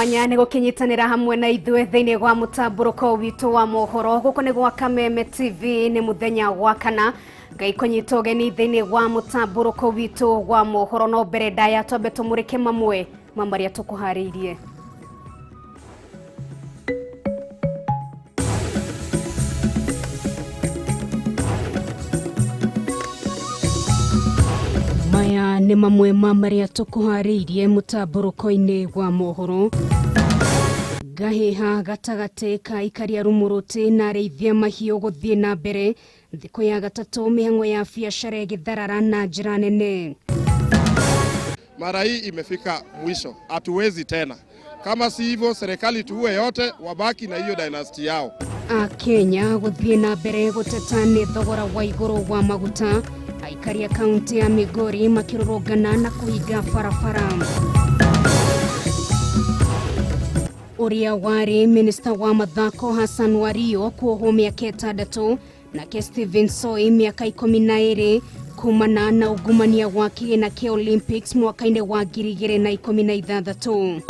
Mwanya nĩ gũkĩnyitanĩra hamwe na ithuĩ thĩinĩ wa mũtambũrũko witũ wa mohoro. Gũkũ nĩ gwa Kameme TV, nĩ mũthenya wa kana Ngai kũnyita ũgeni thĩinĩ wa mũtambũrũko witũ wa mohoro. No mbere ndaya twambe tũmũrĩke mamwe ma marĩa tũkũharĩirie. Maya nĩ mamwe ma marĩa tũkũharĩirie mũtambũrũko-inĩ wa mohoro. Ngahĩha gatagatĩ ka aikaria Rumuruti na arĩithia mahiũ gũthiĩ na mbere thikũ ya gatatũ, mĩhang'o ya biacara ĩgĩtharara na njĩra nene. Mara hii imefika mwisho, hatuwezi tena. Kama si hivyo, serikali tuue yote, wabaki na hiyo dynasty yao. Akenya gũthiĩ na mbere gũteta nĩ thogora wa igũrũ wa maguta. Aikaria kaunti ya Migori makĩrũrũngana na kũhinga barabara. Ũrĩa warĩ minista wa mathako Hassan Wario kuohwo mĩaka 6 nake Stephen Soi mĩaka 12 kumana na ungumania wa kĩgĩna kĩa Olympics mwaka-inĩ wa 2016.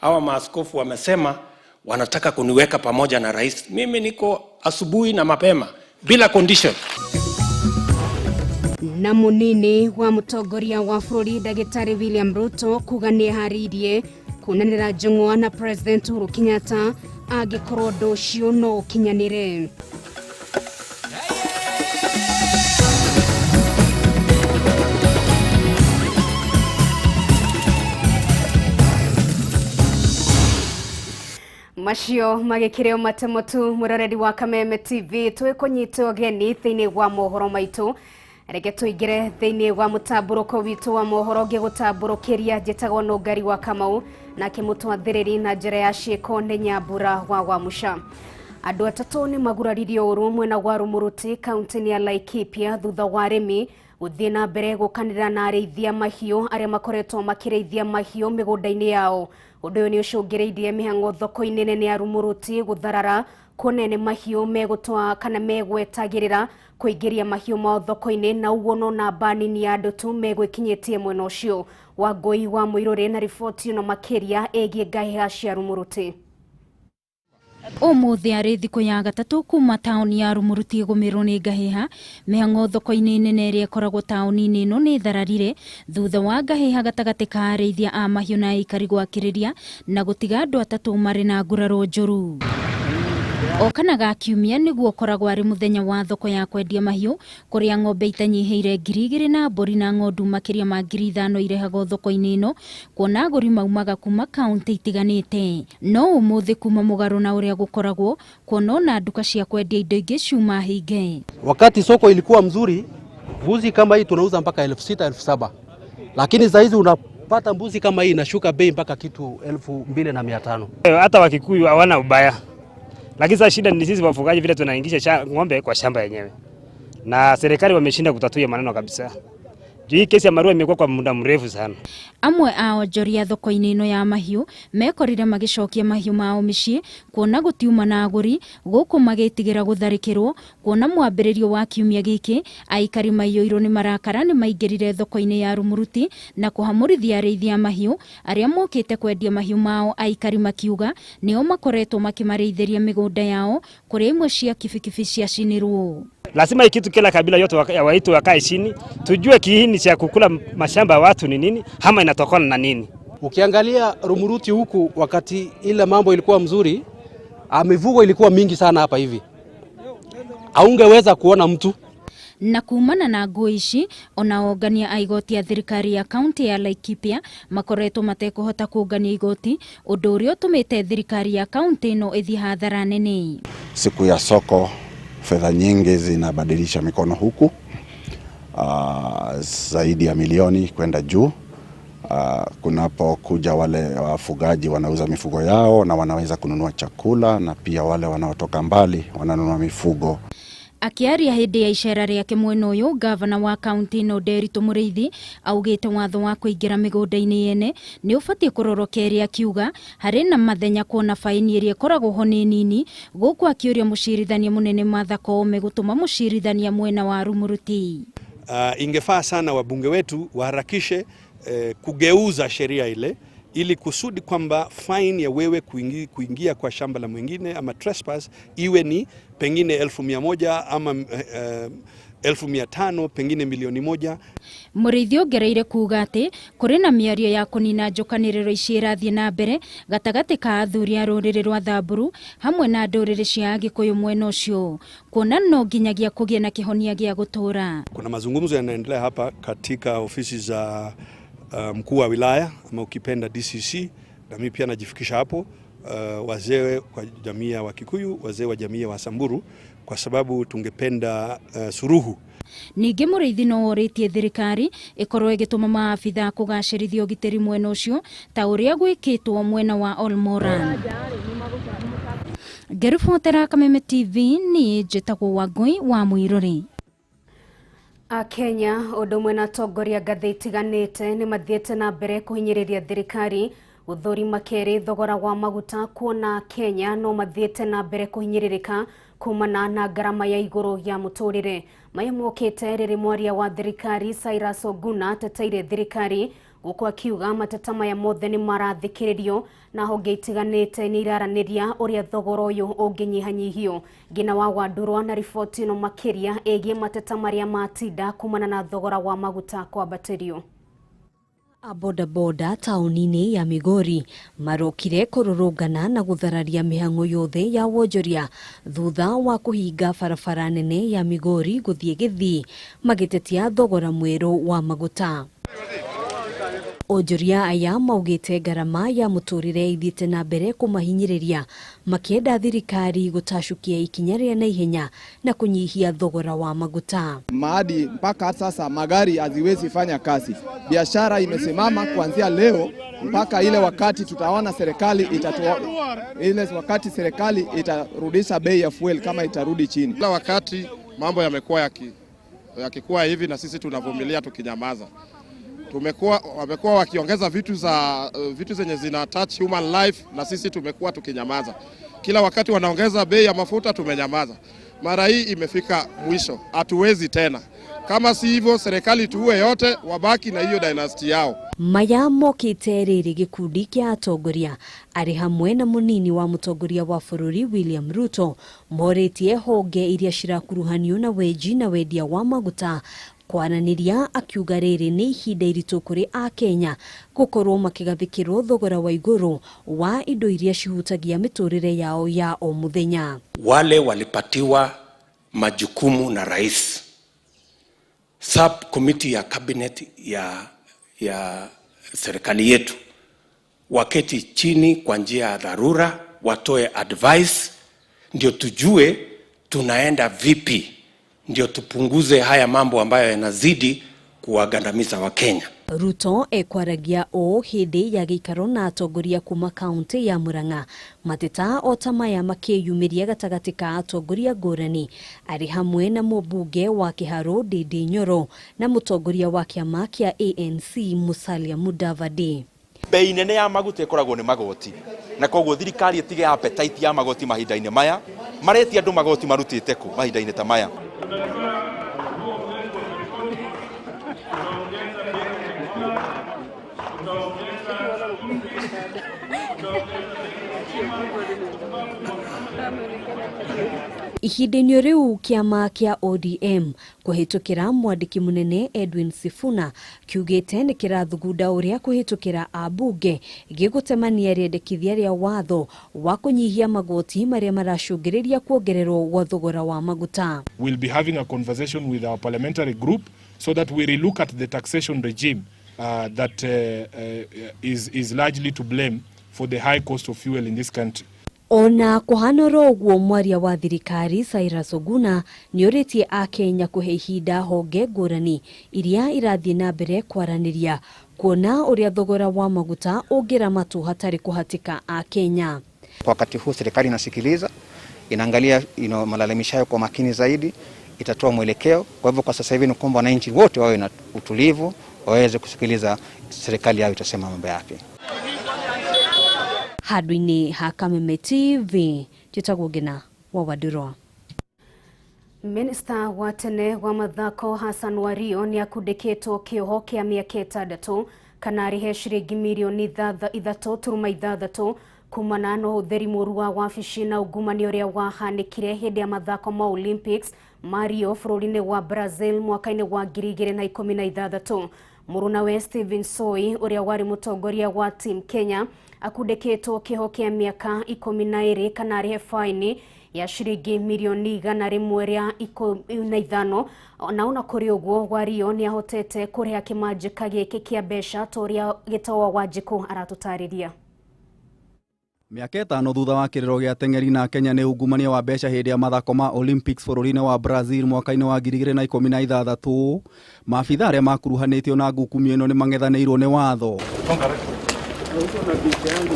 Hawa maaskofu wamesema wanataka kuniweka pamoja na rais. Mimi niko asubuhi na mapema bila condition. Na munini wa mutongoria wa bũrũri Ndagĩtarĩ William Ruto kuga nĩeharĩirie kuonanĩra njũng'wa na President Uhuru Kenyatta angĩkorwo ũndũ ũcio no ũkinyanĩre. Macio magĩkĩrĩo matemo tu mũroreri wa Kameme TV, twĩkũnyita ũgeni thĩinĩ wa mohoro maitũ. Reke tũingĩre thĩinĩ wa mũtambũrũko witũ wa mohoro ngĩgũtambũrũkĩria. Njĩtagwo Nũngari wa Kamau, nake mũtwathĩrĩri na njĩra ya ciĩko nĩ Nyambura wa Wamuca. Andũ atatũ nĩ maguraririo ũru mwena wa Rumuruti kaunti-inĩ ya Laikipia thutha wa arĩmi gũthiĩ na mbere gũkanĩra na arĩithia mahiũ arĩa makoretwo makĩrĩithia mahiũ mĩgũnda-inĩ yao. Ũndũ ũyũ nĩ ũcũngĩrĩirie mĩhang'o thoko-inĩ nene ya Rumuruti gũtharara, kuona nĩ mahiũ megũtwaa kana megwetagĩrĩra kũingĩria mahiũ mao thoko-inĩ, na ũguo no namba nini ya andũ tu megwĩkinyĩtie mwena ũcio. Wangũi wa Mũirũrĩ na riboti ĩno makĩria ĩgiĩ ngahĩha cia Rumuruti. Ũmũthĩ arĩ thikũ ya gatatũ kuma taũni ya Rumuruti ĩgũmĩrwo nĩ ngahĩha. Mĩhang'o thoko-inĩ nene ĩrĩa ĩkoragwo taũni-inĩ ĩno nĩ ĩthararire thutha wa ngahĩha gatagatĩ ka arĩithia a mahiũ na aikari gwakĩrĩria na gũtiga andũ atatũ marĩ na nguraro njũru. O kana ga kiumia nĩguo ũkoragwo arĩ mũthenya wa thoko ya kwendia mahiũ, kũrĩa ng'ombe itanyihĩire 2,000 na mbũri na ng'ondu makĩria ma 5,000 irehagwo thoko-inĩ ĩno, kuona agũri maumaga kuma kaunti itiganĩte. No ũmũthĩ kuma mũgarũ na ũrĩa gũkoragwo, kuona ona nduka cia kwendia indo ingĩ ciuma hinge. Wakati soko ilikuwa mzuri, mbuzi kama hii tunauza mpaka 6,000 7,000, lakini saa hizi unapata mbuzi kama hii inashuka bei mpaka kitu 2,500. Hata Wakikuyu hawana ubaya, lakini sasa shida ni sisi wafugaji vile tunaingisha ng'ombe kwa shamba yenyewe, na serikali wameshinda kutatua maneno kabisa. Juu hii kesi ya Marua imekuwa kwa muda mrefu sana. Amwe a onjoria thoko-inĩ ĩno ya mahiũ mekorire magĩcokia mahiũ mao mĩciĩ, kuona gũtiuma na agũri, gũkũ magĩtigĩra gũtharĩkĩrwo, kuona mwambĩrĩrio wa kiumia gĩkĩ aikari maiyũirwo nĩ marakara nĩ maingĩrire thoko-inĩ ya Rumuruti na kũhamũrithia arĩithia a mahiũ arĩa mokĩte kwendia mahiũ mao, aikari makiuga nĩo makoretwo makĩmarĩithĩria mĩgũnda yao kũrĩa imwe cia kibikibi ciacinirwo. Lazima ikitu kila kabila yote waitu wakae chini, tujue kiini cha kukula mashamba ya watu ni nini, ama inatokana na nini. Ukiangalia Rumuruti huku wakati ile mambo ilikuwa mzuri, mifugo ilikuwa mingi sana hapa hivi, haungeweza kuona mtu. Na kumana na ngũĩ ici, ona ongania a igoti ya thirikari ya kaunti ya Laikipia makoretwo matekũhota kũngania igoti, ũndũ ũrĩa ũtũmĩte thirikari ya kaunti ĩno ĩthiĩ hathara nene. Siku ya soko fedha nyingi zinabadilisha mikono huku, zaidi ya milioni kwenda juu. Kunapokuja wale wafugaji wanauza mifugo yao na wanaweza kununua chakula, na pia wale wanaotoka mbali wananunua mifugo. Akiaria hĩndĩ ya icera rĩake mwena ũyũ, gavana wa kaunti ĩno Nderitu Mũrĩithi augĩte watho wa kũingĩra mĩgũnda-inĩ yene nĩ ũbatiĩ kũrorwo kerĩ, akiuga harĩ na mathenya kuona baini ĩrĩa ĩkoragwo ho nĩ nini, gũkũ akĩũria mũcirithania mũnene Martha Koome gũtũma mũcirithania mwena wa Rumuruti. Ingefaa sana wabunge wetu waharakishe kugeuza sheria ile ili kusudi kwamba fine ya wewe kuingia kwa shamba la mwingine ama trespass iwe ni pengine 100,000 ama 500,000, pengine 1,000,000. Mũrĩithi ongereire kuga atĩ kũrĩ na mĩario ya kũnina njũkanĩrĩro ici ĩrathiĩ na mbere gatagatĩ ka athuri a rũrĩrĩ rwa Thamburu hamwe na ndũrĩrĩ cia Agĩkũyũ mwena ũcio, kuona no nginyagia kũgĩe na kĩhonia gĩa gũtũũra. Kuna mazungumzo yanaendelea hapa katika ofisi za mkuu wa wilaya ama ukipenda DCC, na mimi pia najifikisha hapo, wazee kwa jamii ya Wakikuyu, wazee wa jamii ya Wasamburu, kwa sababu tungependa suruhu. Ningĩ Mũrĩithi no orĩtie thirikari ĩkorwo ĩgĩtũma maabitha kũgacĩrithia ũgitĩri mwena ũcio ta ũrĩa gwĩkĩtwo mwena wa Olmoran. Ngĩribotera Kameme TV niĩ njĩtagwo Wangũi wa Mũirũrĩ. Akenya ũndũ ũmwe na atongoria ngathĩ itiganĩte nĩ mathiĩte na mbere kũhinyĩrĩria thirikari gũthũrima kerĩ thogora wa maguta, kuona Kenya no mathiĩte na mbere kũhinyĩrĩrĩka kumana na ngarama ya igũrũ ya mũtũrĩre. Maya mokĩte rĩrĩ mwaria wa thirikari Cyrus Oguna ateteire thirikari gũkũ akiuga mateta maya mothe nĩ marathikĩrĩrio na honge itiganĩte nĩ iraranĩria ũrĩa thogora ũyũ ũngĩnyihanyihio. Ngina wa Wandurwa na riboti ĩno makĩria ĩgiĩ mateta marĩa matinda kumana na thogora wa maguta kwambatĩrio. A bodaboda taũni-inĩ ya Migori marokire kũrũrũngana na gũthararia mĩhang'o yothe ya wonjoria thutha wa kũhinga barabara nene ya Migori gũthiĩ Gĩthii magĩtetia thogora mwerũ wa maguta. Onjoria aya maugĩte ngarama ya mũtũrĩre ithiĩte na mbere kũmahinyĩrĩria makĩenda thirikari gũtacũkia ikinya rĩa naihenya na kũnyihia thogora wa maguta. Maadi mpaka sasa magari haziwezi fanya kazi. Biashara imesimama kuanzia leo mpaka ile wakati tutaona serikali ile wakati serikali itarudisha bei ya fuel kama itarudi chini. Kila wakati mambo yamekuwa yakikuwa hivi na sisi tunavumilia tukinyamaza. Wamekuwa wakiongeza vitu zenye zina touch human life na sisi tumekuwa tukinyamaza. Kila wakati wanaongeza bei ya mafuta tumenyamaza. Mara hii imefika mwisho, hatuwezi tena. Kama si hivyo serikali tuue yote, wabaki na hiyo dynasty yao. Maya mokĩte rĩrĩ gĩkundi kĩa atongoria arĩ hamwe na mũnini wa mũtongoria wa bũrũri William Ruto morĩtie honge iria cirakuruhanio na wenji na wendia wa maguta kwaranĩria, akiuga rĩrĩ nĩ ihinda iritũ kũrĩ Akenya gũkorwo makĩgathĩkĩrwo thogora wa igũrũ wa indo iria cihutagia mĩtũrĩre yao ya o mũthenya. Wale walipatiwa majukumu na rais, sub committee ya cabinet ya serikali yetu, waketi chini kwa njia ya dharura, watoe advice ndio tujue tunaenda vipi, ndio tupunguze haya mambo ambayo yanazidi kuwagandamiza wa Kenya. Ruto ekwaragia o hĩndĩ ya gĩikaro na atongoria kuma kaunti ya Murang'a mateta o ta maya makĩyumĩria gatagatĩ ka atongoria ngũrani arĩ hamwe na mũmbunge wa Kĩharũ Ndindi Nyoro na mũtongoria wa kĩama kĩa ANC Musalia Mudavadi. Bei nene ya maguta ĩkoragwo nĩ magoti, na koguo thirikari ĩtige appetite ya magoti mahinda-inĩ maya maretia andũ magoti marutĩte kũ mahinda-inĩ ta maya. Ihinda-inĩ rĩu kĩama kĩa ODM kũhĩtũkĩra mwandĩki mũnene Edwin Sifuna kiugĩte nĩ kĩrathugunda ũrĩa kũhĩtũkĩra ambunge gĩgũtemania rĩendekithia rĩa watho wa kũnyihia magoti marĩa maracũngĩrĩria kuongererwo gwa thogora wa maguta. We'll be having a conversation with our parliamentary group so that we relook at the taxation regime that is largely to blame for the high cost of fuel in this country. Ona kũhanora ũguo mwaria wa thirikari Cyrus Oguna nĩorĩtie Akenya kũhe ihinda honge ngũrani iria irathiĩ na mbere kwaranĩria kuona ũrĩa thogora wa maguta ũngĩramatwo hatarĩ kũhatĩka Akenya. Kwa wakati huu serikali inasikiliza, inaangalia malalamisho kwa makini zaidi, itatoa mwelekeo. Kwa hivyo kwa sasa hivi ni kwamba wananchi wote wawe na utulivu, waweze kusikiliza serikali yao itasema mambo yapi. Handũ-inĩ ha Kameme TV njĩtagwo Ngina wa Wandurwa. Minista wa tene wa mathako Hassan Wario nĩ akundĩkĩtwo kĩoho kĩa mĩaka 6 Kana arĩhe ciringi mirioni 3.6 kumana na ũhũthĩri mũru wa wabici na ungumania ũrĩa wahanĩkire hĩndĩ ya mathako ma Olympics ma Rio bũrũri-inĩ wa Brazil mwaka-inĩ wa 2016. Mũrũnawe Stephen Soi ũrĩa warĩ mũtongoria wa Team Kenya akundĩkĩtwo kĩoho kĩa mĩaka 12 kana arĩhe faini ya ciringi mirioni 115. Na ona kũrĩ ũguo, Wario nĩ ahotete kũrĩha kĩmanjĩka gĩkĩ kĩa mbeca ta ũrĩa Gĩtawa Wanjikũ aratũtarĩria. Mĩaka 5 thutha wa kĩrĩro gĩa teng'eri na Kenya nĩ ungumania wa mbeca hĩndĩ ya mathako ma Olympics bũrũri-inĩ wa Brazil mwaka-inĩ wa 2016, maabitha arĩa makuruhanĩtio na ngukumio ĩno nĩ mang'ethanĩirwo nĩ watho.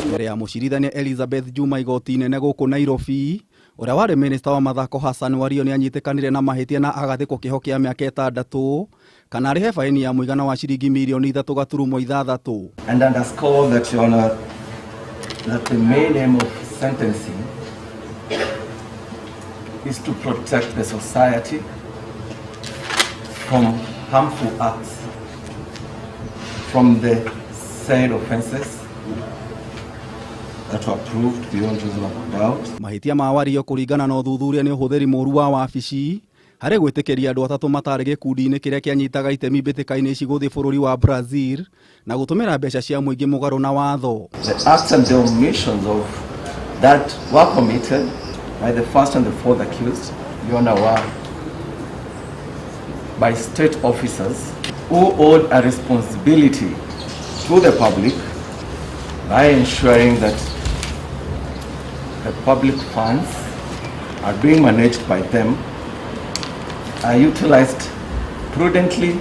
Mbere ya mũcirithania Elizabeth Juma igoti inene gũkũ Nairobi, ũrĩa warĩ minista wa mathako Hassan Wario nĩ anyitĩkanire na mahĩtia na agathĩkwo kĩoho kĩa mĩaka 6 kana arĩhe baini ya mũigana wa ciringi mirioni 3.6. And underscore that, Your Honor, that the main aim of sentencing is to protect the society from harmful acts, from the said offenses that were proved beyond reasonable doubt. Mahĩtia ma Wario kũringana na ũthuthuria nĩ ũhũthĩri mũru wa wabici harĩ gwĩtĩkĩria andũ atatũ matarĩ gĩkundi-inĩ kĩrĩa kĩanyitaga itemi mbĩtĩka-inĩ ici gũthiĩ bũrũri wa Brazil na gũtũmĩra mbeca cia mũingĩ mũgarũ na watho. The acts and the omissions of that were committed by the first and the fourth accused, Your Honor, were by state officers who owed a responsibility to the public by ensuring that the public funds are being managed by them, are utilized prudently.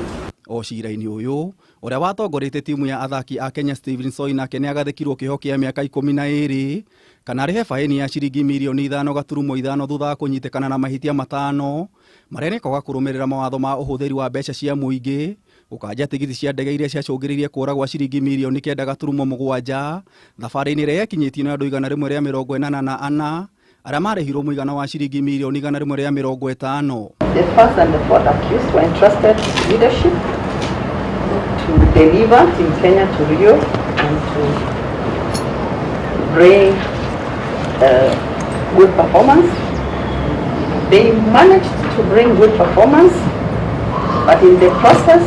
O cira-inĩ ũyũ, ũrĩa watongoretie timu ya athaki a Kenya Stephen Soi nake nĩ agathĩkirwo kĩoho kĩa mĩaka 12 kana arĩhe baini ya ciringi mirioni 5.5 thutha wa kũnyitĩkana na mahĩtia 5 marĩa nĩ kwaga kũrũmĩrĩra mawatho ma ũhũthĩri wa mbeca cia mũingĩ, gũkanja tigiti cia ndege iria ciacũngĩrĩirie kũra gwa ciringi mirioni 9.7 thabarĩ-inĩ ĩrĩa yekinyĩtio nĩ andũ 184 arĩa marĩhirwo mũigana wa ciringi mirioni 150. The first and the fourth accused were entrusted with leadership to deliver Team Kenya to Rio and to bring good performance. They managed to bring good performance, but in the process,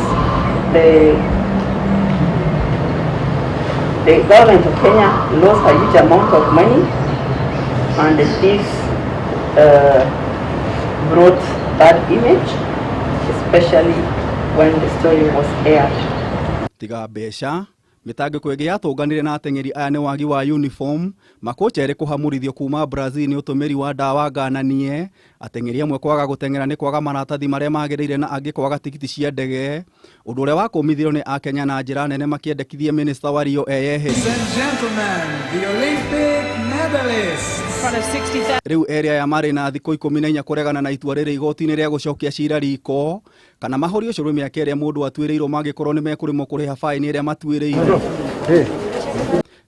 the government of Kenya lost a huge amount of money, and this brought bad image, especially when the story was aired. Tiga mbeca, mĩtangĩko ĩngĩ yatũnganire na ateng'eri aya nĩ wagi wa uniform, makocha erĩ kũhamũrithio kuma Brazil nĩ ũtũmĩri wa ndawa ngananie, ateng'eri amwe kwaga gũteng'era nĩ kwaga maratathi marĩa magĩrĩire na angĩ kwaga tigiti cia ndege, ũndũ ũrĩa wakũmithirio nĩ akenya na njĩra nene makĩendekithia Minista Wario eyeherie. Rĩu erĩ aya marĩ na thikũ 14 kũregana na itua rĩrĩ igoti-inĩ rĩa gũcokia cira riko kana mahorio ũcũrũ mĩaka ĩrĩa mũndũ atuĩrĩirwo mangĩkorwo nĩ mekũremwo kũrĩha baini ĩrĩa matuĩrĩirwo.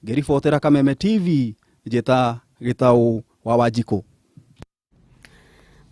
Ngĩribotera Kameme TV, njĩta Gĩtaũ wa Wanjikũ.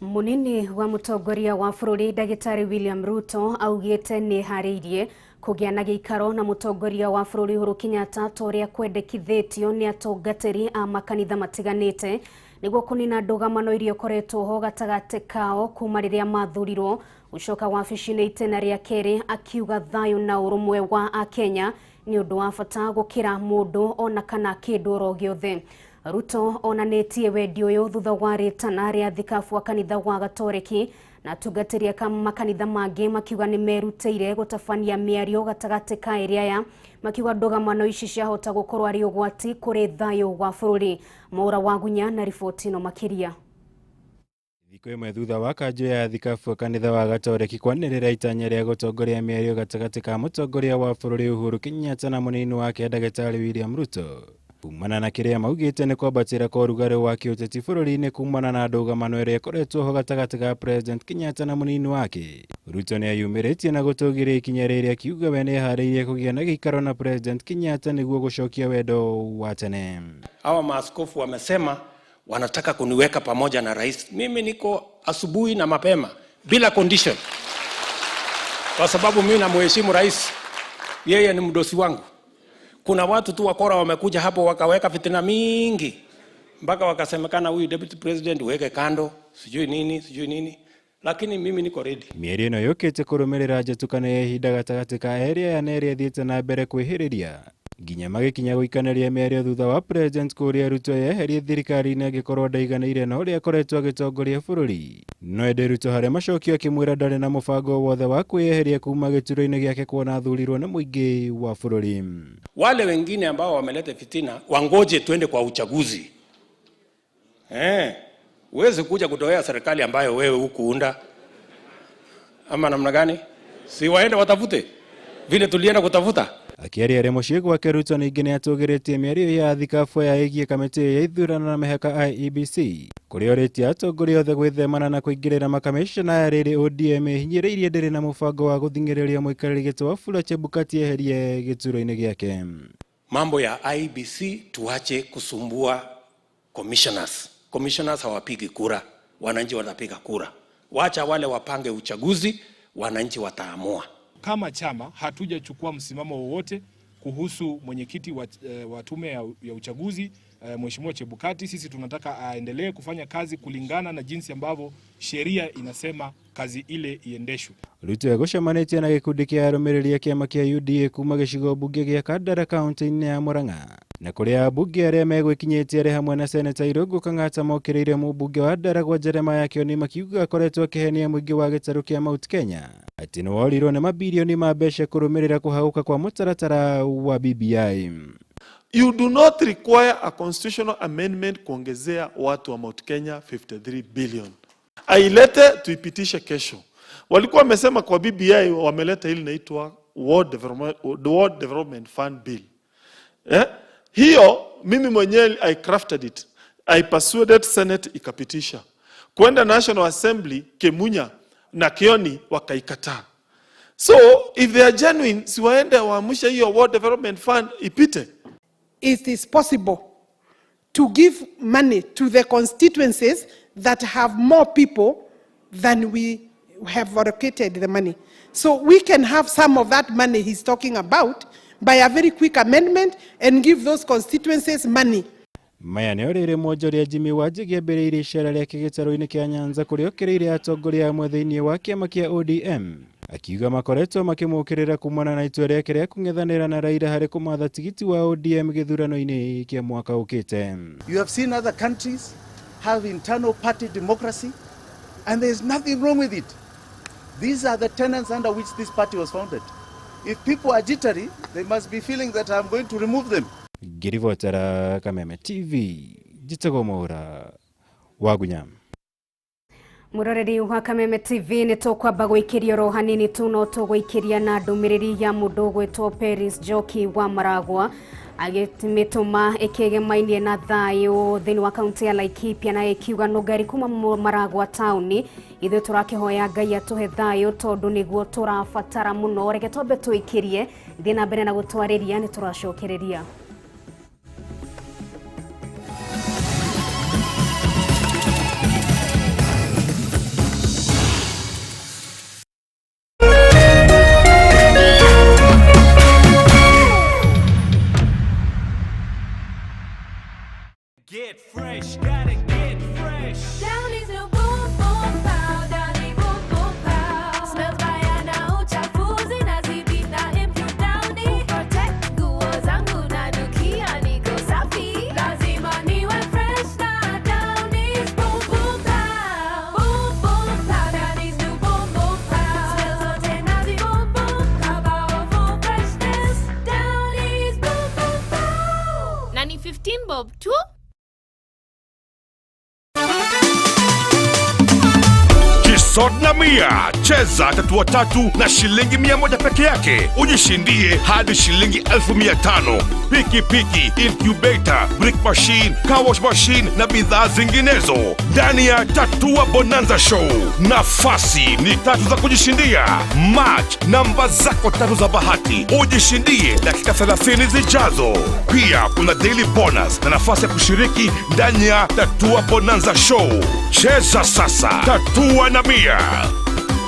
Munini wa mũtongoria wa bũrũri Ndagĩtarĩ William Ruto augĩte nĩ harĩirie kũgĩa na gĩikaro na mũtongoria wa bũrũri Uhuru Kenyatta ta ũrĩa kwendekithĩtio nĩ atungatĩri a makanitha matiganĩte nĩguo kũnina ndũgamano iria ikoretwo ho gatagatĩ kao kuma rĩrĩa mathurirwo gũcoka wabici-inĩ itĩna rĩa kerĩ, akiuga thayũ na ũrũmwe wa akenya nĩ ũndũ wa bata gũkĩra mũndũ ona kana kĩndũ oro gĩothe. Ruto onanĩtie wendi ũyũ thutha wa rĩtana rĩa thikabu wa kanitha wa Gatoreki na atungatĩri a makanitha mangĩ makiuga nĩ merutĩire gũtabania mĩario gatagatĩ ka erĩ aya, makiuga ndũgamano ici ciahota gũkorwo arĩ ũgwati kũrĩ thayũ wa bũrũri. Maura Wagunya na riboti ĩno makĩria. Thikũ ĩmwe thutha wa kanjũ ya thikabu kanitha wa Gatoreki kwanĩrĩra itanya rĩa gũtongoria mĩario gatagatĩ ka mũtongoria wa bũrũri Uhuru Kenyatta na mũnini wake Ndagĩtarĩ William Ruto kumana na kĩrĩa maugĩte nĩ kwambatĩra kwa ũrugarĩ wa kĩũteti bũrũri-inĩ kumana na ndũgamano ĩrĩa ĩkoretwo ho gatagatĩ ga President Kenyatta na mũnini wake. Ruto nĩ eyumĩrĩtie na gũtũgĩria ikinya rĩrĩ akiuga we nĩeharĩirie kũgĩa na gĩikaro na President Kenyatta nĩguo gũcokia wendo wa tene. Hawa maaskofu wamesema wanataka kuniweka pamoja na rais. Mimi niko asubuhi na mapema bila condition, kwa sababu mimi namheshimu rais. Yeye ni mdosi wangu. Kuna watu tu wakora wamekuja hapo wakaweka fitina mingi mpaka wakasemekana huyu deputy president uweke kando, sijui nini, sijui nini. Lakini mimi niko ready. Mĩario ĩno yũkĩte kũrũmĩrĩra njatũkano ya ihinda gatagatĩ ka erĩ aya na ĩrĩa ĩthiĩte na mbere kwĩhĩrĩria nginya magĩkinya gũikanĩria mĩario thutha wa president kũũria Ruto yeherie thirikari-inĩ angĩkorwo ndaiganĩire na ũrĩa akoretwo agĩtongoria bũrũri. No ĩndĩ Ruto harĩ macokio akĩmwĩra ndarĩ na mũbango wothe wa kwĩyeheria kuma gĩturwa-inĩ gĩake kuona athurirwo nĩ mũingĩ wa bũrũri. Wale wengine ambao wameleta fitina wangoje tuende kwa uchaguzi. Huwezi kuja kutoea serikali ambayo wewe hukuunda. Ama namna gani? Si waende watafute vile tulienda kutafuta. Akĩaria arĩ mũciĩ gwake Ruto ningĩ nĩatũgĩrĩtie mĩario ya thikabu ya ĩgiĩ kamĩtĩ ya ithurano na mĩhaka IEBC kũrĩa orĩtie atongoria othe gwĩthemana na kũingĩrĩra makamishna aya rĩrĩ ODM ĩhinyĩrĩirie ndĩrĩ na mũbango wa gũthing'ĩrĩria mũikarĩri gĩtĩ Wafula Chebukati eherie gĩturwa-inĩ gĩake. Mambo ya IEBC tuache kusumbua commissioners. Commissioners hawapigi kura, wananchi watapiga kura. Wacha wale wapange uchaguzi, wananchi wataamua. Kama chama hatujachukua msimamo wowote kuhusu mwenyekiti wa tume ya uchaguzi Mheshimiwa Chebukati. Sisi tunataka aendelee kufanya kazi kulingana na jinsi ambavyo sheria inasema kazi ile iendeshwe. Ruto egũcemanĩtie na gĩkundi kĩa arũmĩrĩri a kĩama kĩa UDA kuma gĩcigo mbunge gĩa Kandara kaunti-inĩ ya Murang'a na kũrĩa ambunge arĩa megwĩkinyĩtie arĩ hamwe na Seneta Irũngũ Kang'ata mokĩrĩire mũmbunge wa Ndaragwa Jeremiah Kĩoni makiuga akoretwo akĩhenia mũingĩ wa gĩtarũ kĩa Mount Kenya atĩ nĩworirwo nĩ mabirioni ma mbeca kũrũmĩrĩra kũhagũka kwa mũtaratara wa BBI. You do not require a constitutional amendment kuongezea watu wa Mount Kenya 53 billion. Ailete tuipitishe kesho. Walikuwa wamesema kwa BBI wameleta ile inaitwa World Development Fund Bill. Hiyo mimi mwenyewe I crafted it. I persuaded Senate ikapitisha. Kwenda National Assembly Kemunya na Kioni wakaikataa. So if they are genuine, si waende waamushe hiyo World Development Fund ipite. It is possible to give money to the constituencies that have more people than we have allocated the money. So we can have some of that money he's talking about by a very quick amendment and give those constituencies money. Maya nĩ orĩrĩ mwonjoria Jimmy Wanjigi ambĩrĩirie icera rĩake gĩtarũ-inĩ kĩa Nyanza kũrĩa okĩrĩire atongoria amwe thĩinĩ wa kĩama kĩa ODM akiuga makoretwo makĩmũkĩrĩra kumana na itua rĩake rĩa kũng'ethanĩra na Raila harĩ kũmatha tigiti wa ODM gĩthurano-inĩ kĩa mwaka ũkĩte. You have seen other countries have internal party democracy and there is nothing wrong with it. These are the tenets under which this party was founded. If people are jittery, they must be feeling that I'm going to remove them. Ngĩribotera Kameme TV, njĩtagwo Mwaura wa Gunya. Mũroreri wa Kameme TV nĩ tũkwamba gwĩkĩria oro hanini tu no tũgũikĩria na ndũmĩrĩri ya mũndũ ũgwĩtwo Peris Njoki wa Maragwa agĩmĩtũma ĩkĩgemainie na thayũ thĩinĩ wa kaunti ya Laikipia na ĩkiuga nũngari kuma Maragwa taũni ithuĩ tũrakĩhoya Ngai atũhe thayũ tondũ nĩguo tũrabatara mũno. Reke twambe tũikĩrie thiĩ na mbere na gũtwarĩria nĩ tũracokereria. Get fresh, gotta get fresh. Downy's new boom boom pow, Downy boom boom pow. Smells baya na uchafuzi na zibita improve Downy. Protect nguo zangu na nukia niko safi. Lazima niwe fresh na Downy's boom boom pow. Boom boom pow, Downy's new boom boom pow. Smells zote nazi boom boom, kabao for freshness. Downy's boom boom pow. Na ni 15 bob tu. Jisod na Mia, cheza tatua tatu na shilingi 100 peke yake ujishindie hadi shilingi 1500. Piki piki, incubator, brick machine, car wash machine na bidhaa zinginezo ndani ya Tatua Bonanza Show. Nafasi ni tatu za kujishindia. Match namba zako tatu za bahati ujishindie dakika 30 zijazo. Pia kuna daily bonus na nafasi ya kushiriki ndani ya Tatua Bonanza Show. Cheza sasa, Tatua na Mia.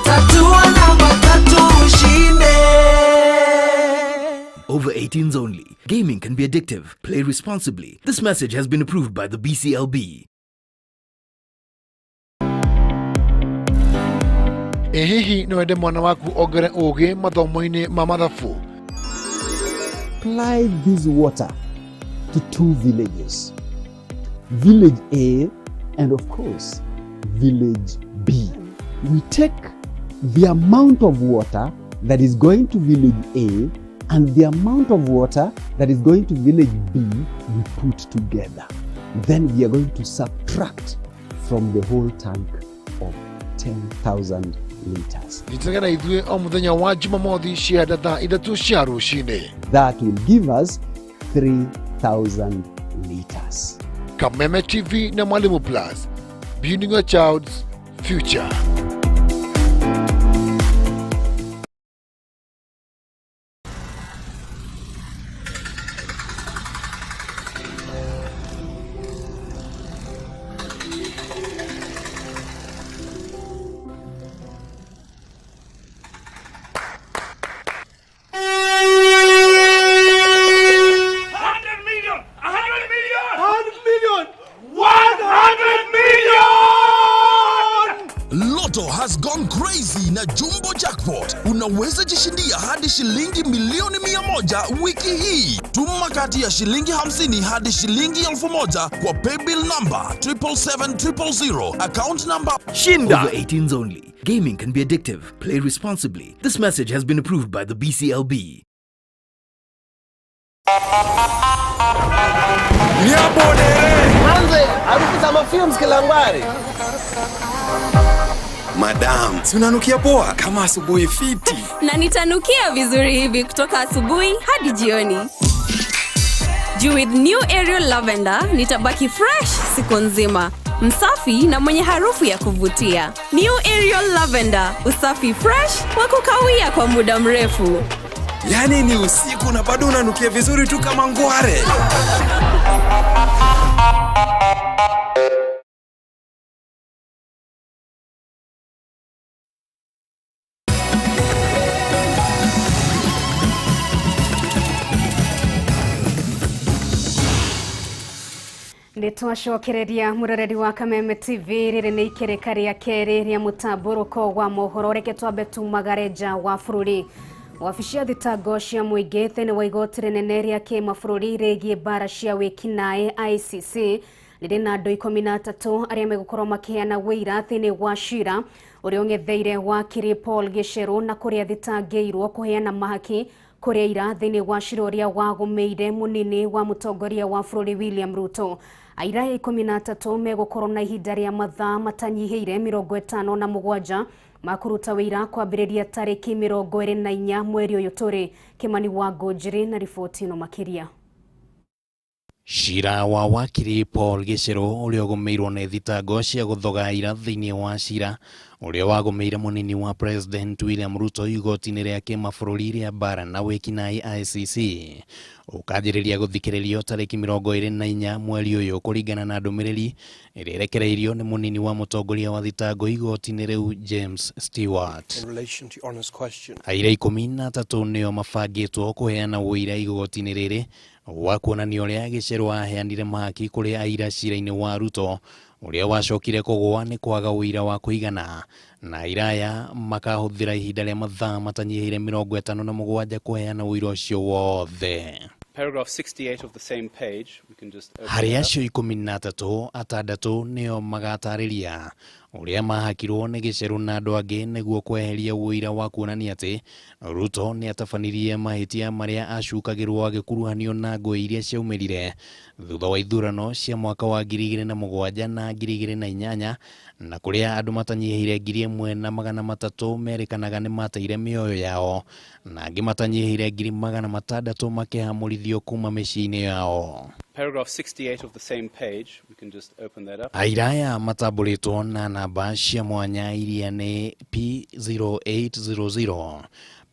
Tatua namba tatu ushinde. Over 18s only. Gaming can be addictive. Play responsibly. This message has been approved by the BCLB. Ĩ hihi no wende mwana waku ongere ũgĩ mathomo-inĩ ma mathabu? Apply this water to two villages, Village A and of course, Village B. We take the amount of water that is going to Village A and the amount of water that is going to Village B, we put together. Then we are going to subtract from the whole tank of 10,000 liters. Nyitanĩra na ithuĩ o mũthenya wa Jumamothi cianda thaa 3 cia rũcinĩ. That will give us 3,000 liters. Kameme TV na Mwalimu Plus, building your child's future. Lotto has gone crazy na Jumbo Jackpot. Unaweza jishindia hadi shilingi milioni 100 wiki hii. Tuma kati ya shilingi 50 hadi shilingi 1000 kwa paybill number 777 000, account number. Shinda. Over 18s only. Gaming can be addictive. Play responsibly. This message has been approved by the BCLB. Manze, harufu za mafilms kila. Madam, si unanukia poa kama asubuhi fiti. Na nitanukia vizuri hivi kutoka asubuhi hadi jioni. Juu with new Ariel Lavender nitabaki fresh siku nzima, msafi na mwenye harufu ya kuvutia. New Ariel Lavender, usafi fresh wa kukawia kwa muda mrefu. Yaani ni usiku na bado unanukia vizuri tu kama ngware. Nĩ twacokereria mũroreri wa Kameme TV. Rĩrĩ nĩ ikereka rĩa kerĩ rĩa mũtambũrũko wa mohoro. Reke twambe tumagare nja wa bũrũri. Wabici ya thitango cia mũingĩ thĩinĩ wa igoti rĩnene rĩa kĩmabũrũri rĩgiĩ mbara cia wĩkinaĩ ICC rĩrĩ na andũ 13 arĩa megũkorwo makĩheana wũira thĩinĩ wa cira ũrĩa ũng'etheire wakiri Paul Gicheru na kũrĩa thitangĩirwo kũheana mahaki kũrĩa ira thĩinĩ wa cira ũrĩa wagũmĩire mũnini wa mũtongoria wa bũrũri William Ruto. Aira 13 megũkorwo na ihinda rĩa mathaa matanyihĩire 57 makũruta wĩira kwambĩrĩria tarĩki 24 mweri ũyũ tũrĩ. Kimani wa Ngũnjiri na riboti ĩno makĩria. Cira wa wakiri Paul Gicheru ũrĩa ũgũmĩirwo nĩ thitango cia gũthoga ira thĩinĩ wa cira ũrĩa wagũmĩire mũnini wa President William Ruto igoti-inĩ rĩa kĩmabũrũri rĩa mbara na wĩkinaĩ ICC ũkanjĩrĩria gũthikĩrĩrio tarĩki 24 mweri ũyũ kũringana na ndũmĩrĩri ĩrĩa ĩrekereirio nĩ mũnini wa mũtongoria wa thitango igoti-inĩ rĩu James Stewart. In relation to Honour's question. Aira 13 nĩo mabangĩtwo kũheana ũira igoti-inĩ rĩrĩ wa kuonania ũrĩa Gicheru aheanire mahaki kũrĩ aira cira-inĩ wa Ruto ũrĩa wacokire kũgũa nĩ kwaga ũira wa kũigana, na aira aya makahũthĩra ihinda rĩa mathaa matanyihĩire 57 kũheana ũira ũcio wothe. Paragraph 68 of the same page, we can just open Harĩ it up. acio 13, atandatũ nĩo magatarĩria ũrĩa mahakirwo nĩ Gicheru na andũ angĩ nĩguo kweheria ũira wa kuonania atĩ Ruto nĩ atabanirie mahĩtia marĩa acukagĩrwo agĩkuruhanio na ngũĩ iria ciaumĩrire thutha wa ithurano cia mwaka wa 2007 na 2008 na kũrĩa andũ matanyihĩire 1300 merĩkanaga nĩ mateire mĩoyo yao na angĩ matanyihĩire 600,000 makĩhamũrithio kuma mĩciĩ-inĩ yao. Paragraph 68 of the same page, we can just open that up. Aira aya matambũrĩtwo na namba cia mwanya iria nĩ P0800,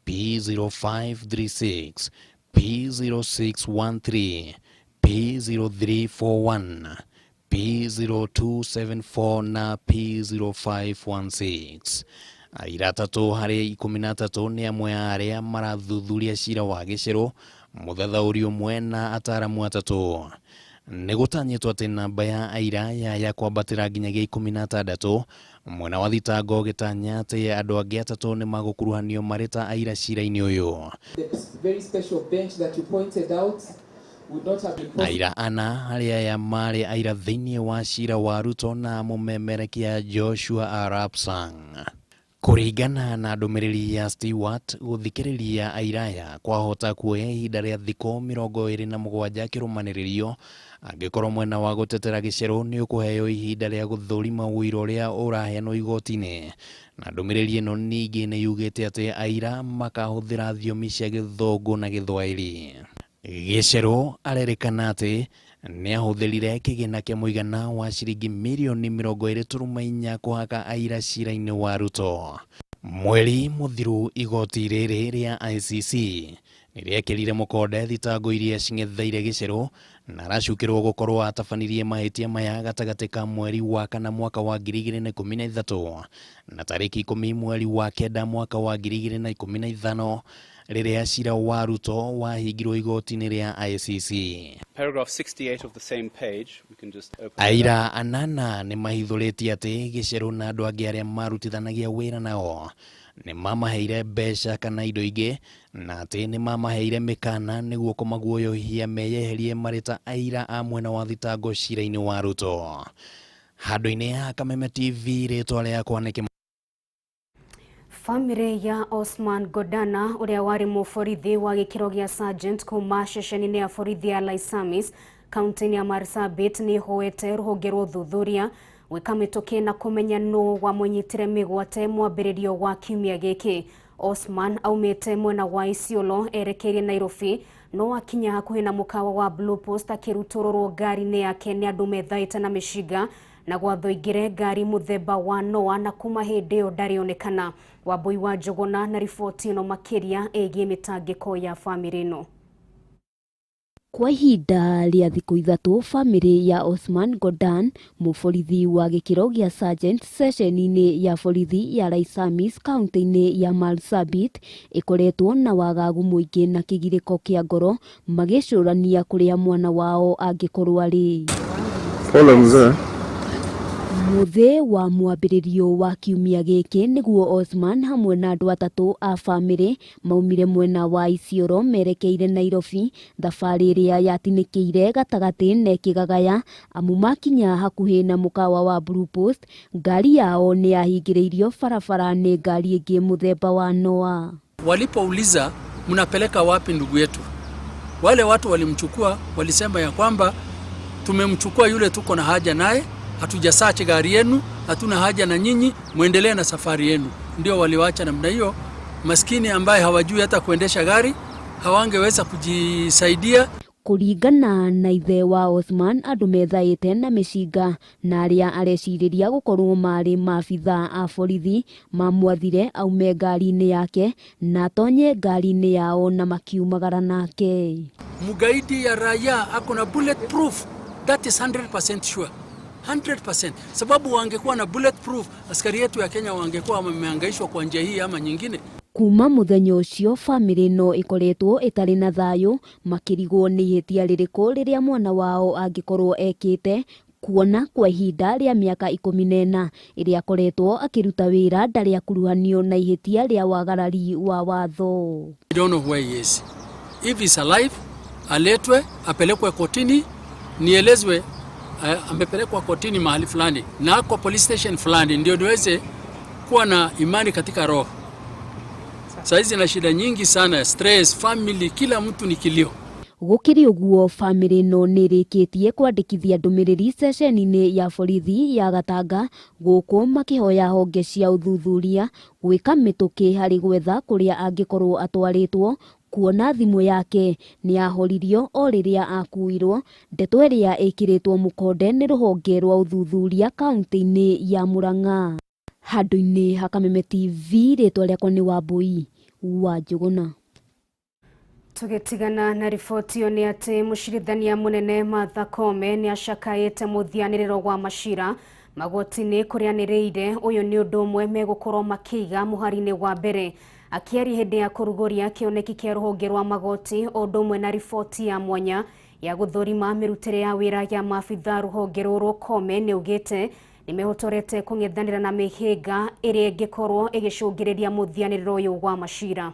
P0536, P0613, P0341, P0274 na P0516. Aira atatũ harĩ 13 nĩ amwe a arĩa marathuthuria cira wa Gicheru Mũthathaũri ũmwe na ataramu atatũ. Nĩ gũtanyĩtwo atĩ namba ya aira ya kwambatĩra nginyagia 16 mwena wa thitango ũgĩtanya atĩ andũ angĩ atatũ nĩ magũkuruhanio marĩ ta aira cira-inĩ ũyũ. The very special bench that you pointed out would not have been possible. Aira ana arĩa aya marĩ aira thĩinĩ wa cira wa Ruto na mũmemerekia Joshua Arap Sang. Kũringana na ndũmĩrĩri ya Stewart, gũthikĩrĩria aira aya kwahota kuoya ihinda rĩa thikũ 27 kĩrũmanĩrĩrio angĩkorwo mwena wa gũtetera gĩcerũ nĩ ũkũheo ihinda rĩa gũthũrima ũira ũrĩa ũraheanwo igoti-inĩ. Na ndũmĩrĩri ĩno ningĩ nĩ yugĩte atĩ aira makahũthĩra thiomi cia Gĩthũngũ na Gĩthwaĩri. Gĩcerũ arerĩkana atĩ nĩ ahũthĩrire kĩgĩna kĩa mũigana wa ciringi mirioni 24 kũhaka aira cira-inĩ wa Ruto. Mweri mũthiru igoti rĩrĩ rĩa ICC nĩ rĩekĩrire mũkonde thitango iria cing'etheire Gĩcerũ na aracukĩrwo gũkorwo atabanirie mahĩtia maya gatagatĩ ka mweri wa kana mwaka wa 2013 na tarĩki 10 mweri wa 9 mwaka wa 2015 rĩrĩa cira wa Ruto wahingirwo igoti-inĩ rĩa ICC. Paragraph 68 of the same page, we can just open that up. Aira anana nĩ mahithũrĩtie atĩ Gĩcerũ na andũ angĩ arĩa marutithanagia wĩra nao nĩ mamaheire mbeca kana indo ingĩ na atĩ nĩ mamaheire mĩkana nĩguo kũmaguoyohia meyeherie marĩ ta aira a mwena wa thitango cira-inĩ wa Ruto. Handũ-inĩ ha Kameme TV rĩtwa rĩakwa nĩ Kĩma. Famĩlĩ ya Osman Godana ũrĩa warĩ mũborithi wa gĩkĩro gĩa sergeant kuma ceceni-inĩ ya borithi ya Laisamis kaunti-inĩ ya Marsabit nĩ ĩhoete rũhonge rwa ũthuthuria gwĩka mĩtũkĩ na kũmenya nũ wamũnyitire mĩgwate mwambĩrĩrio wa kiumia gĩkĩ. Osman aumĩte mwena wa Isiolo erekeire Nairobi no akinya hakuhĩ na mũkawa wa Blue Post akĩrutũrũrwo ngari-inĩ yake nĩ andũ methaĩte na mĩcinga na gwathoingire ngari mũthemba wa Noah na kuma hĩndĩ ĩyo ndarĩonekana. Wambui wa Njũgũna na riboti ĩno makĩria ĩgiĩ mĩtangĩko ya famĩlĩ ĩno. Kwa ihinda rĩa thikũ ithatũ famĩlĩ ya Osman Godan mũborithi wa gĩkĩro gĩa sergeant ceceni-inĩ ya borithi ya Laisamis kaunti-inĩ ya Marsabit ĩkoretwo na wagagu mũingĩ na kĩgirĩko kĩa ngoro magĩcũrania kũrĩa mwana wao angĩkorwo arĩ. Pole mzee. Mũthĩ wa mwambĩrĩrio wa kiumia gĩkĩ nĩguo Osman hamwe na andũ atatũ a famĩlĩ maumire mwena wa Isiolo merekeire Nairobi, thabarĩ ĩrĩa yatinĩkĩire gatagatĩ na ĩkĩgagaya amu makinya hakuhĩ na mũkawa wa Blue Post ngari yao nĩ yahingĩrĩirio barabara nĩ ngari ĩngĩ mũthemba wa Noah. Walipouliza mnapeleka wapi ndugu yetu, wale watu walimchukua, walisema ya kwamba tumemchukua yule, tuko na haja naye, hatujasachi gari yenu, hatuna haja na nyinyi, muendelee na safari yenu. Ndio waliwacha namna hiyo. Maskini ambaye hawajui hata kuendesha gari hawangeweza kujisaidia. Kũringana na ithe wa Osman andũ methaĩte na mĩcinga na arĩa arecirĩria gũkorwo marĩ maabithaa a borithi mamwathire aume ngari-inĩ yake na atonye ngari-inĩ yao na makiumagara nake. Mgaidi ya raia ako na bulletproof, that is 100% sure. 100%, sababu wangekuwa na bulletproof askari yetu ya Kenya wangekuwa wamehangaishwa kwa njia hii ama nyingine. Kuma mũthenya ũcio famĩlĩ ĩno ĩkoretwo ĩtarĩ na thayũ makĩrigwo nĩ ihĩtia rĩrĩkũ rĩrĩa mwana wao angĩkorwo ekĩte kuona kwa ihinda rĩa mĩaka 14 ĩrĩa akoretwo akĩruta wĩra ndarĩ akuruhanio na ihĩtia rĩa wagarari wa watho. I don't know where he is. If he's alive, aletwe, apelekwe kotini, nielezwe amepelekwa kotini mahali fulani na ako police station fulani, ndio niweze kuwa na imani katika roho. Saizi na shida nyingi sana, stress, family, kila mtu ni kilio. Gũkĩrĩ ũguo famĩlĩ ĩno nĩ ĩrĩkĩtie kwandĩkithia ndũmĩrĩri ceceni-inĩ ya borithi ya Gatanga gũkũ makĩhoya honge cia ũthuthuria gwĩka mĩtũkĩ harĩ gwetha kũrĩa angĩkorwo atwarĩtwo kuona thimũ yake nĩ yahoririo o rĩrĩa akuirwo, ndeto ĩrĩa ĩkĩrĩtwo mũkonde nĩ rũhonge rwa ũthuthuria kaunti-inĩ ya Murang'a. Handũ-inĩ ha Kameme TV rĩtwa rĩakwa nĩ Wambui wa Njũgũna. Tũgĩtigana na riboti ĩyo nĩ atĩ mũcirithania mũnene Martha Koome nĩ acakaĩte mũthianĩrĩro wa macira magoti-inĩ kũrĩa anĩrĩire ũyũ nĩ ũndũ ũmwe megũkorwo makĩiga mũhari-inĩ wa mbere. Akĩaria hĩndĩ ya kũrugũria kĩoneki kĩa rũhonge rwa magoti o ũndũ ũmwe na riboti ya mwanya ya gũthũrima mĩrutĩre ya wĩra ya maabitha rũhonge rũrũ, Koome nĩaugĩte nĩmehotorete kũng'ethanĩra na mĩhĩnga ĩrĩa ĩngĩkorwo ĩgĩcũngĩrĩria mũthianĩrĩro ũyũ wa macira.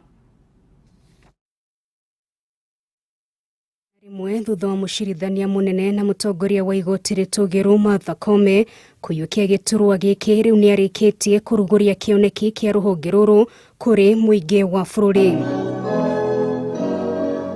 Rimwe thutha wa mũcirithania mũnene na mũtongoria wa igoti rĩtũgĩru Martha Koome kũiyũkia gĩturwa gĩkĩ, rĩu nĩarĩkĩtie kũrugũria kĩoneki kĩa rũhonge rũrũ kũrĩ mũingĩ wa bũrũri.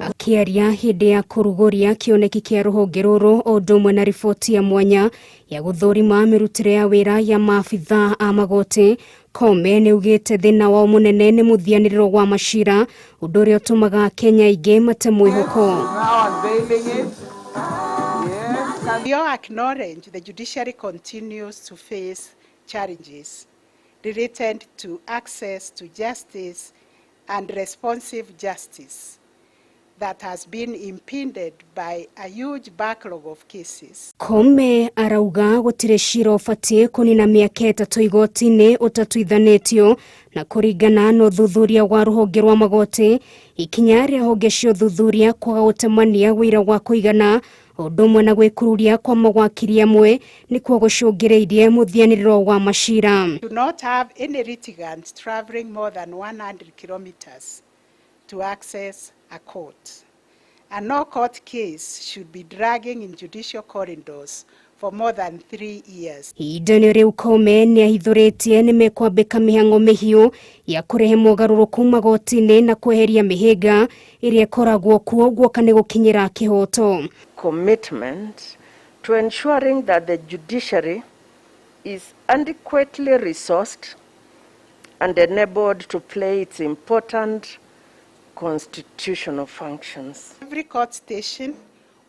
Akĩaria hĩndĩ ya kũrugũria kĩoneki kĩa rũhonge rũrũ o ũndũ ũmwe na riboti ya mwanya ya gũthũrima mĩrutĩre ya wĩra ya maabitha a magoti, Koome nĩaugĩte thĩna wao mũnene nĩ mũthianĩrĩro wa macira, ũndũ ũrĩa ũtũmaga Akenya aingĩ mate mwĩhoko. We all acknowledge the judiciary continues to face challenges related to access to justice and responsive justice that has been impeded by a huge backlog of cases. Koome arauga gũtirĩ cira ũbatiĩ kũnina mĩaka 3 igoti-inĩ ũtatuithanĩtio, na kũringana na ũthuthuria wa rũhonge rwa magoti, ikinya rĩa honge cia ũthuthuria kwaga gũtemania wĩra wa kũigana ũndũ ũmwe na gwĩkururia kwa mawakiri amwe nĩkuo gũcũngĩrĩirie mũthianĩrĩro wa macira. Do not have any litigants traveling more than 100 kilometers to access a court. And no court case should be dragging in judicial corridors for more than 3 years. Ihinda-inĩ rĩu Koome nĩahithũrĩtie nĩmekwambĩka mĩhang'o mĩhiũ ya kũrehe mogarũrũku magoti-inĩ na kweheria mĩhĩnga ĩrĩa ĩkoragwo kuo guoka nĩ gũkinyĩra kĩhoto. Commitment to ensuring that the judiciary is adequately resourced and enabled to play its important constitutional functions. Every court station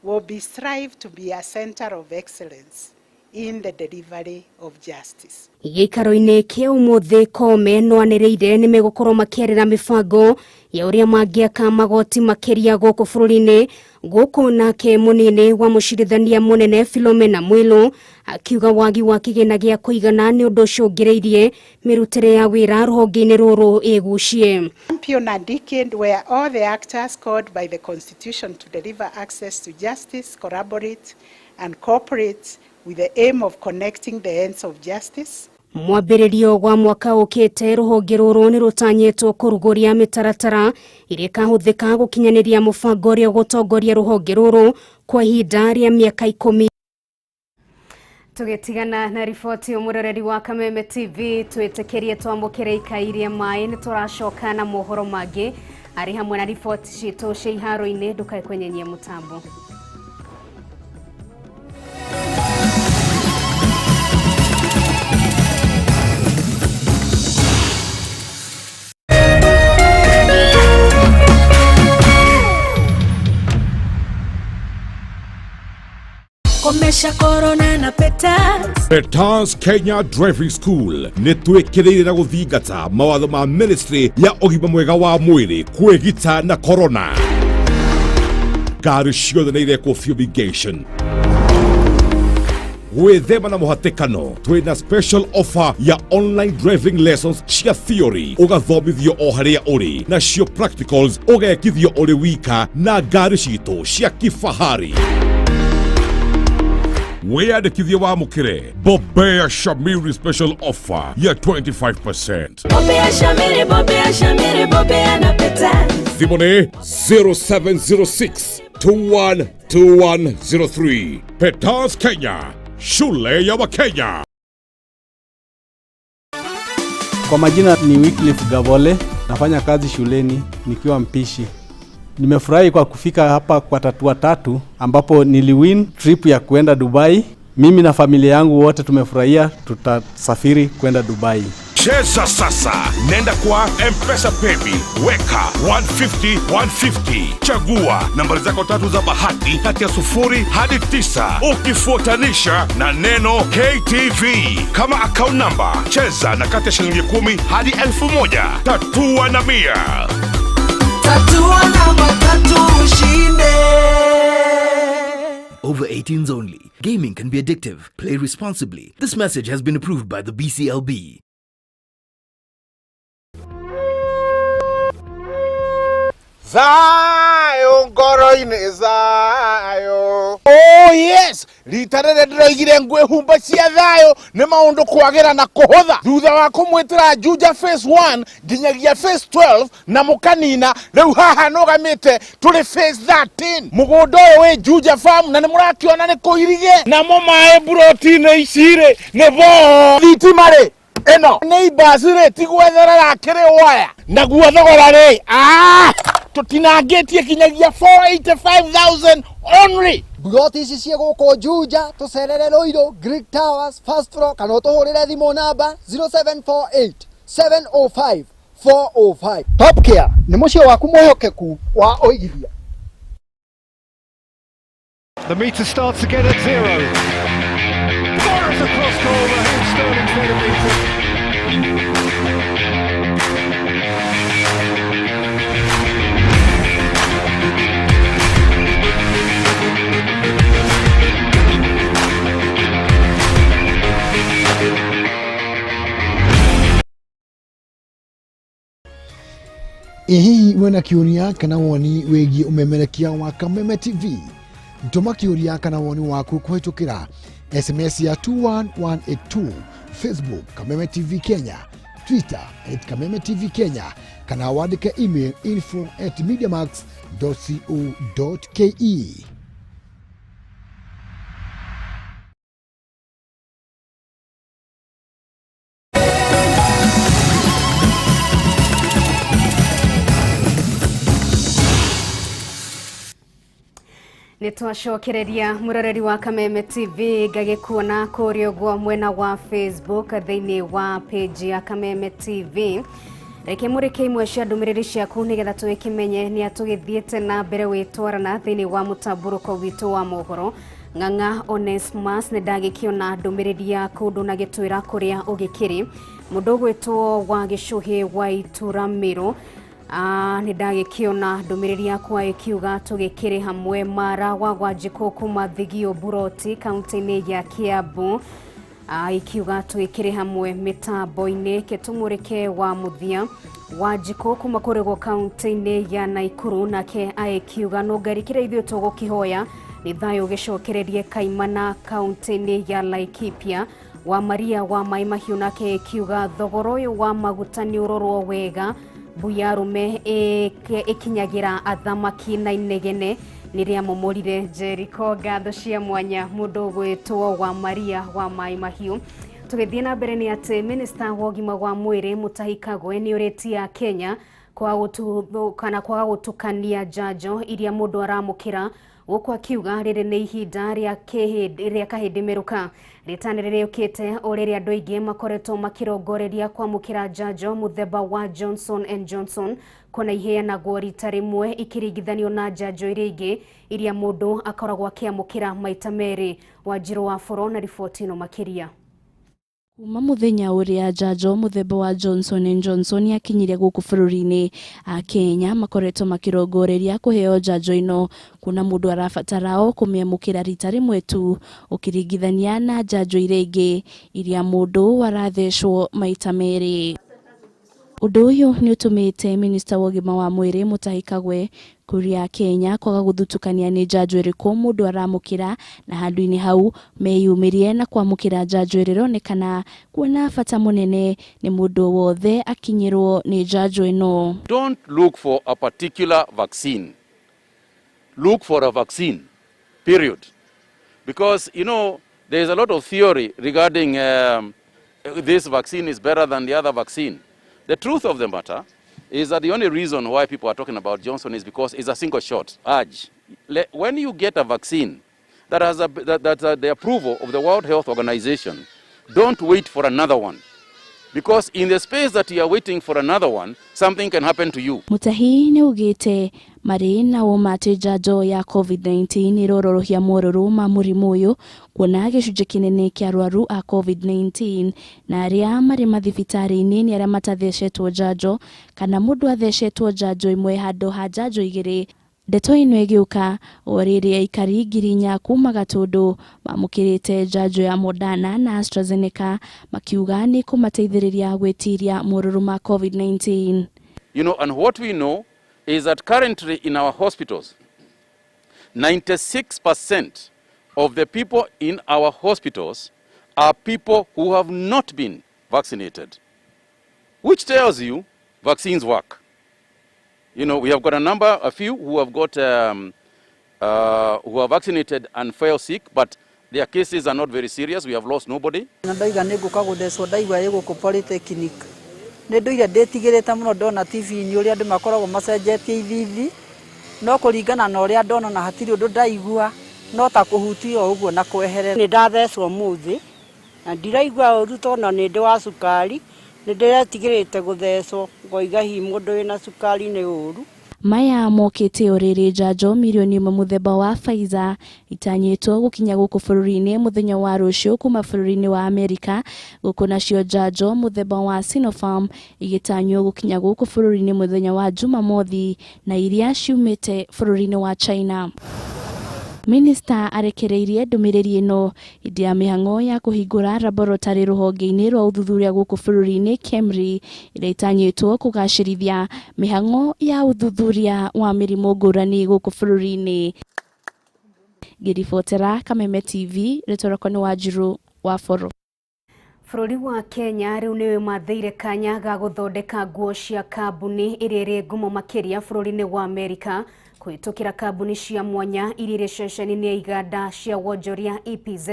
will be strive to be a center of excellence in the delivery of justice. Gĩikaro-inĩ kĩa ũmũthĩ Koome no anĩrĩire nĩmegũkorwo makĩarĩra mĩbango ya ũrĩa mangĩaka magoti makĩria gũkũ bũrũri-inĩ. Gũkũ nake mũnini wa mũcirithania mũnene Philomena Mwilu akiuga wagi wa kĩgĩna gĩa kũigana nĩ ũndũ ũcũngĩrĩirie mĩrutĩre ya wĩra rũhonge-inĩ rũrũ ĩgucie. Champion a decade where all the actors called by the Constitution to deliver access to justice collaborate and cooperate with the aim of connecting the ends of justice. Mwambĩrĩrio wa mwaka ũkĩte rũhonge rũrũ nĩ rũtanyĩtwo kũrugũria mĩtaratara ĩrĩa ĩkahũthĩka gũkinyanĩria mũbango ũrĩa ũgũtongoria rũhonge rũrũ kwa ihinda rĩa mĩaka 10. Tũgĩtigana na riboti ũmũroreri wa Kameme TV, twĩtĩkĩrie twamũkĩre ikai rĩa maĩ, nĩ tũracoka na mohoro mangĩ arĩ hamwe na riboti citũ cia iharo-inĩ. Ndũkae kwenyenyia mũtambo. Komesha corona na Petals. Petals Kenya Driving School nĩ twĩkĩrĩire na gũthingata mawatho ma ministry ya ũgima mwega wa mwĩrĩ kwĩgita na corona. Ngari ciothe nĩ irekwo fumigation. Gwĩthema na mũhatĩkano, twĩna special offer ya online driving lessons cia theory ũgathomithio o harĩa ũrĩ, nacio practicals ũgekithio ũrĩ wika na ngari citũ cia kifahari. Wĩyandĩkithie wamũkĩre Bobea Shamiri special offer ya 25%. Bobea Shamiri, Bobea Shamiri, Bobea na Petals. Thimũ nĩ 0706 212103. Petals Kenya, shule ya Wakenya. Kwa majina ni Wycliffe Gavole, nafanya kazi shuleni nikiwa mpishi. Nimefurahi kwa kufika hapa kwa Tatua Tatu ambapo niliwin trip ya kuenda Dubai. Mimi na familia yangu wote tumefurahia, tutasafiri kwenda Dubai. Cheza sasa, nenda kwa M-Pesa Paybill, weka 150 150, chagua nambari zako tatu za bahati kati ya 0 hadi 9, ukifuatanisha na neno KTV kama account number. Cheza na kati ya shilingi 10 hadi 1000. Tatua na 100. Tatua namba tatu ushinde. Over 18s only. Gaming can be addictive. Play responsibly. This message has been approved by the BCLB. Thayo ngoro-inĩ thayo. Oh yes, rita rĩrĩa ndĩroigire ngwĩhumba cia thayo nĩ maũndũ kwagĩra na kũhũtha thutha wa kũmwĩtĩra Juja phase 1 nginyagia phase 12 na mũkanina rĩu haha nũgamĩte tũrĩ phase 13. Mũgũnda ũyũ wĩ Juja farm na nĩ mũrakĩona nĩ kũirige namo maĩ mburoti-inĩ ici rĩ nĩ boo thitima rĩ ĩno nĩ ibasi rĩ ti gwetherera akĩrĩ waya naguo thogora rĩ tũtinangĩtie kinyagia 485,000 only. Mburoti ici ciĩ gũkũ Juja, tũcerere Ruiru, Greek Towers, first floor, kana ũtũhũrĩre thimũ namba 0748 705 405. Top Care nĩ mũciĩ waku mwĩhokeku wa ũigithia. The meter starts again at 0. Fires across goal, Raheem Sterling's there to beat it. Ĩ hihi wĩna kĩũria kana woni wĩgiĩ ũmemerekia wa Kameme TV? Tũma kĩũria kana woni waku kũhĩtũkĩra SMS ya 21182, Facebook Kameme TV Kenya, Twitter @Kameme TV Kenya, kana wandĩke email info@mediamax.co.ke. Nĩ twacokereria mũroreri wa Kameme TV ngagĩkuona kũrĩa ũguo mwena wa Facebook thĩinĩ wa page ya Kameme TV. Reke mũrĩke imwe cia ndũmĩrĩri ciaku nĩgetha tũgĩkĩmenye nĩ atũgĩthiĩte na mbere wĩtwarana thĩinĩ wa mũtambũrũko witũ wa mohoro. Ng'ang'a Onesmus nĩ ndagĩkĩona ndũmĩrĩri yaku ndũnagĩtwĩra kũrĩa ũgĩkĩrĩ. Mũndũ ũgwĩtwo wa Gĩcũhĩ wa Ituramĩro nĩ ndagĩkĩona ndũmĩrĩri yakwa ĩkiuga tũgĩkĩrĩ hamwe mara wa Gwanjikũ kuma Thigio Buroti kaunti-inĩ ya Kiambu ikiuga tũgĩkĩrĩ hamwe mĩtambo-inĩ. Kĩtũmũrĩke wa mũthia Wanjikũ kuma kũrĩgwo kaunti-inĩ ya Naikuru nake aikiuga no ngari kĩrĩa ithuĩ tũgũkĩhoya nĩ thayũ gĩcokererie Kaimana kaunti-inĩ ya Laikipia. Wa Maria wa Mai Mahiũ nake ikiuga thogora ũyũ wa maguta nĩ ũrorwo wega mbuya rume ĩkinyagira athamaki na inegene nĩrĩa momorire Jericho. Ngatho cia mwanya mũndũ ũgwĩtwo wa Maria wa Mai Mahiũ. Tũgĩthiĩ na mbere nĩ atĩ minista wa ũgima wa mwĩrĩ Mutahi Kagwe nĩ ũrĩtia Kenya kwaga gũtukania njanjo iria mũndũ aramũkĩra gũkũ akiuga rĩrĩ nĩ ihinda rĩa kahĩndĩ merũka. Rĩtana rĩrĩũkĩte o rĩrĩa andũ aingĩ makoretwo makĩrongoreria kwamũkĩra njanjo mũthemba wa Johnson and Johnson kuona iheanagwo rita rĩmwe ikĩringithanio na njanjo iria ingĩ iria mũndũ akoragwo akĩamũkĩra maita merĩ. Wanjirũ wa Boro na riboti ĩno makĩria. Kuma muthenya uria njanjo muthemba wa Johnson & Johnson yakinyire guku bururi-ini a Kenya makoretwo makirongoreria kuheo njanjo ino kuna mundu arabatara o kumiamukira rita rimwe tu ukiringithania na njanjo iria ingi iria mundu arathecwo maita meri. Undu uyu ni utumite minista wa ugima wa mwiri Mutahi Kagwe kuria Kenya kwaga guthutukania ni njanjo iriku mundu aramukira na handu-ini hau meyumirie na kwamukira njanjo irironekana kuona bata munene ni mundu wothe akinyirwo ni njanjo ino. Don't look for a particular vaccine. Look for a vaccine, period. Because, you know, there is a lot of theory regarding this vaccine is better than the other vaccine. The truth of the matter is that the only reason why people are talking about Johnson is because it's a single shot. Urge. When you get a vaccine that has the approval of the World Health Organization, don't wait for another one. Because in the space that you are waiting for another one, something can happen to you. Mutahi nĩ ugĩte marĩ na ũma atĩ njanjo ya COVID-19 ĩrororohia morũrũ ma mũrimũ ũyũ kuona gĩcunjĩ kĩnene kĩa arwaru a COVID-19 na arĩa marĩ mathibitarĩ-inĩ nĩ arĩa matathecetwo njanjo kana mũndũ athecetwo njanjo ĩmwe handũ ha njanjo igĩrĩ. Ndeto ĩno ĩgĩũka o rĩrĩ aikari 4,000 kuma Gatũndũ mamũkĩrĩte njanjo ya Moderna na AstraZeneca makiuga nĩ kũmateithĩrĩria gwĩtiria morũrũ ma COVID-19. You know, and what we know is that currently in our hospitals, 96% of the people in our hospitals are people who have not been vaccinated, which tells you vaccines work. You know, we have got a number, a few who have got, who are vaccinated and fell sick, but their cases are not very serious. We have lost nobody. Na ndaiga nĩ ngũka gũthecwo ndaigua ĩ gũkũ polytechnic nĩ ndũire ndĩtigĩrĩte mũno ndona TV-inĩ ũrĩa andũ makoragwo macenjetie ithithi no kũringana na ũrĩa ndona na hatirĩ ũndũ ndaigua no ta kũhutio o ũguo na kweherera. Nĩ ndathecwo mũthĩ na ndiraigua ũru tondũ nĩ ndĩ wa cukari nĩ ndĩretigĩrĩte gũthecwo ngoiga hihi mũndũ wĩna cukari nĩ ũru. Maya mokĩte o rĩrĩ njanjo mirioni ĩmwe mũthemba wa Pfizer itanyĩtwo gũkinya gũkũ bũrũri-inĩ mũthenya wa rũciũ kuma bũrũri-inĩ wa Amerika, gũkũ nacio njanjo mũthemba wa Sinopharm igĩtanywo gũkinya gũkũ bũrũri-inĩ mũthenya wa Jumamothi na iria ciumĩte bũrũri-inĩ wa China. Minista arekereirie ndũmĩrĩri ĩno hĩndĩ ya mĩhang'o ya kũhingũra laboratory rũhonge-inĩ rwa ũthuthuria gũkũ bũrũri-inĩ KEMRI ĩrĩa ĩtanyĩtwo kũgacĩrithia mĩhang'o ya ũthuthuria wa mĩrimũ ngũrani gũkũ bũrũri-inĩ. Ngĩribotera Kameme TV, rĩtwa rĩakwa nĩ Wanjiru wa Boro. Bũrũri wa Kenya rĩu nĩ wĩmathĩire kanya ga gũthondeka nguo cia kambuni ĩrĩa ĩrĩ ngumo makĩria bũrũri-inĩ wa Amerika kũhĩtũkĩra kambuni cia mwanya iria irĩ ceceni-inĩ ya iganda cia wonjoria EPZ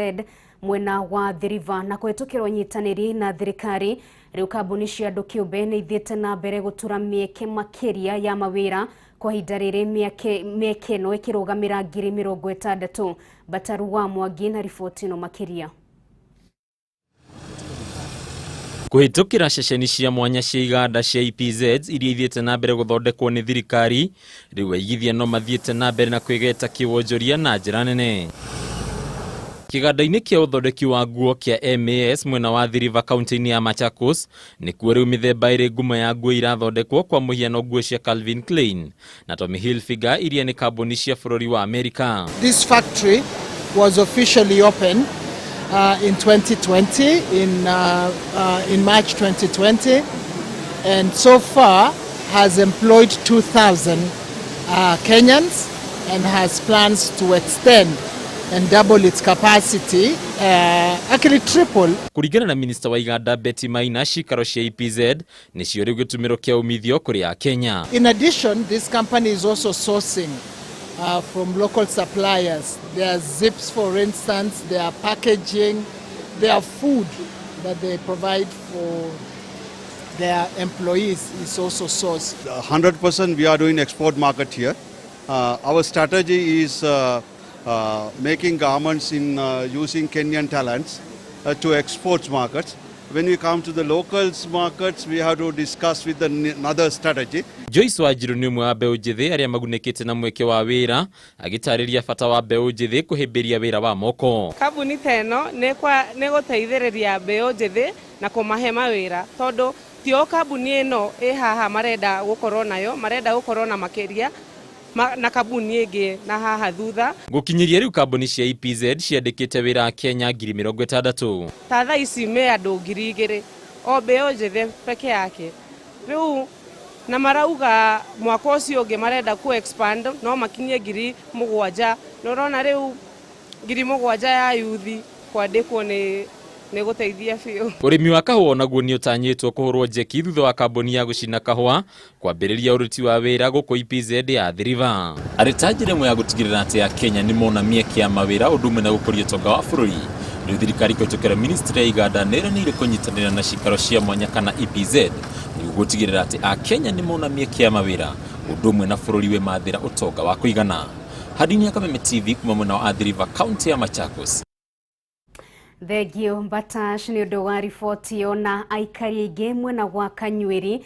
mwena wa Athi River na kũhĩtũkĩra ũnyitanĩri na thirikari. Rĩu kambuni cia andũ kĩũmbe nĩ ithiĩte na mbere gũtura mĩeke makĩria ya mawĩra kwa ihinda rĩrĩ mĩeke ĩno ĩkĩrũgamĩra 60,000. Bataru wa Mwangi na riboti ĩno makĩria. Kũhĩtũkĩra ceceni cia mwanya cia iganda cia EPZ iria ithiĩte na mbere gũthondekwo nĩ thirikari, rĩu aigithia no mathiĩte na mbere na kwĩgeta kĩwonjoria na njĩra nene. Kĩganda-inĩ kĩa ũthondeki wa nguo kĩa MAS mwena wa Athi River kaunti-inĩ ya Machakos nĩkuo rĩu mĩthemba ĩrĩ ngumo ya nguo irathondekwo, kwa mũhiano nguo cia Calvin Klein na Tommy Hilfiger iria nĩ kambuni cia bũrũri wa Amerika. This factory was officially opened in 2020, in March 2020, and so far has employed 2,000 Kenyans and has plans to extend and double its capacity, actually triple. Kũringana na minista wa iganda Betty Maina, cikaro cia EPZ nĩcio rĩu gĩtumĩro kĩa umithio kũrĩ a Kenya. In addition, this company is also sourcing from local suppliers. Their zips, for instance, their packaging, their food that they provide for their employees is also sourced. 100% we are doing export market here. Our strategy is making garments in using Kenyan talents to export markets. When we come to the locals markets, we have to discuss with another strategy. Joyce Wanjiru nĩ ũmwe wa mbeũ njĩthĩ arĩa magunĩkĩte na mweke wa wĩra, agĩtarĩria bata wa mbeũ njĩthĩ kũhĩmbĩria wĩra wa moko. Kambuni ta ĩno nĩ gũteithĩrĩria mbeũ njĩthĩ na kũmahe mawĩra, tondũ ti o kambuni ĩno ĩ haha marenda gũkorwo nayo, marenda gũkorwo na makĩria na kambuni ĩngĩ na haha thutha. Gũkinyĩria rĩu kambuni cia EPZ ciandĩkĩte wĩra Kenya 60,000. Ta thaa ici me andũ 2,000 o mbeũ njĩthĩ peke yake. Rĩu na marauga mwaka ũcio ũngĩ marenda ku expand no makinyie 7,000. Na ũrona rĩu 7,000 ya yuthi kwandĩkwo nĩ gũteithia biũ. Ũrĩmi wa kahũa onaguo nĩ ũtanyĩtwo kũhũrwo njeki thutha wa kambuni ya gũcina kahũa kwambĩrĩria ũruti wa wĩra gũkũ EPZ ya Athi River. Arĩ ta njĩra ĩmwe ya gũtigĩrĩra atĩ Akenya nĩ mona mĩeke ya mawĩra ũndũ ũmwe na gũkũria ũtonga wa bũrũri, rĩu thirikari kũhĩtũkĩra ministry ya iganda nĩ ĩranĩire kũnyitanĩra na cikaro cia mwanya kana EPZ nĩguo gũtigĩrĩra atĩ Akenya nĩ mona mĩeke ya mawĩra ũndũ ũmwe na bũrũri wĩmathĩra ũtonga wa kũigana. Hadini ya Kameme TV kuma mwena wa Athi River kaunti ya Machakos. Thengio Mbatash nĩ ũndũ wa riboti ĩyo. Na aikari aingĩ mwena wa Kanyuĩri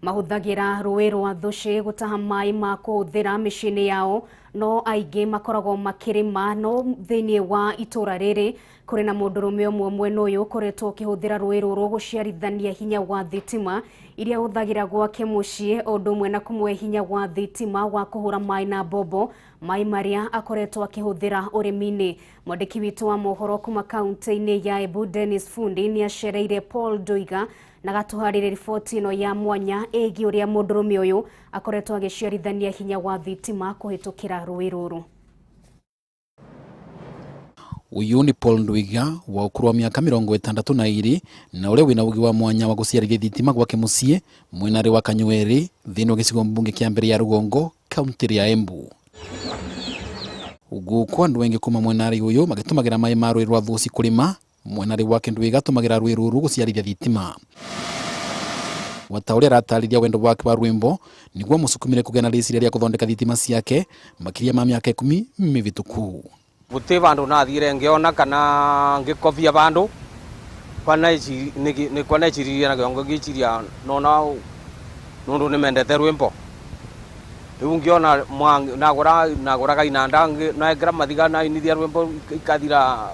mahũthagĩra rũĩ rwa Thũci gũtaha maĩ ma kũhũthĩra mĩciĩ-inĩ yao, no aingĩ makoragwo makĩrĩma. No thĩinĩ wa itũra rĩrĩ kũrĩ na mũndũrũme ũmwe mwena ũyũ ũkoretwo ũkĩhũthĩra rũĩ rũrũ gũciarithania hinya wa thitima iria ahũthagĩra gwake mũciĩ, o ũndũ ũmwe na kũmũhe hinya wa thitima wa kũhũra maĩ na mbombo, maĩ marĩa akoretwo akĩhũthĩra ũrĩmi-inĩ. Mwandĩki witũ wa mohoro kuma kaunti-inĩ ya Embu Dennis Fundi nĩ acereire Paul Ndoiga na gatuharĩria riboti ĩno ya mwanya ĩgiĩ ũrĩa mũndũrũme ũyũ akoretwo agĩciarithania hinya wa thitima kũhĩtũkĩra rũĩ rũrũ. Uyu ni Paul Ndwiga wa ukuru wa miaka 62 na uria wina ugi wa mwanya wa guciarithia thitima gwake mucii mwenari wa Kanyueri thiini wa gicigo mbunge kia mbere ya Rugongo kaunti ya Embu. Guku andu aingi kuma mwenari uyu magitumagira mai ma rui rwa Thuci kurima, mwenari wake Ndwiga atumagira rui ruru guciarithia thitima. Wata uria aratariria wendo wake wa rwimbo niguo musukumire kugia na riciria ria kuthondeka thitima ciake makiria ma miaka 10 mivituku. Guti vandu nathire ngiona kana ngikovia vandu kwa nechiriria na kiongo gichiria nona nundu nimendete rwimbo riu ngiona nagura inanda naekera mathiga nainithia rwimbo ikathira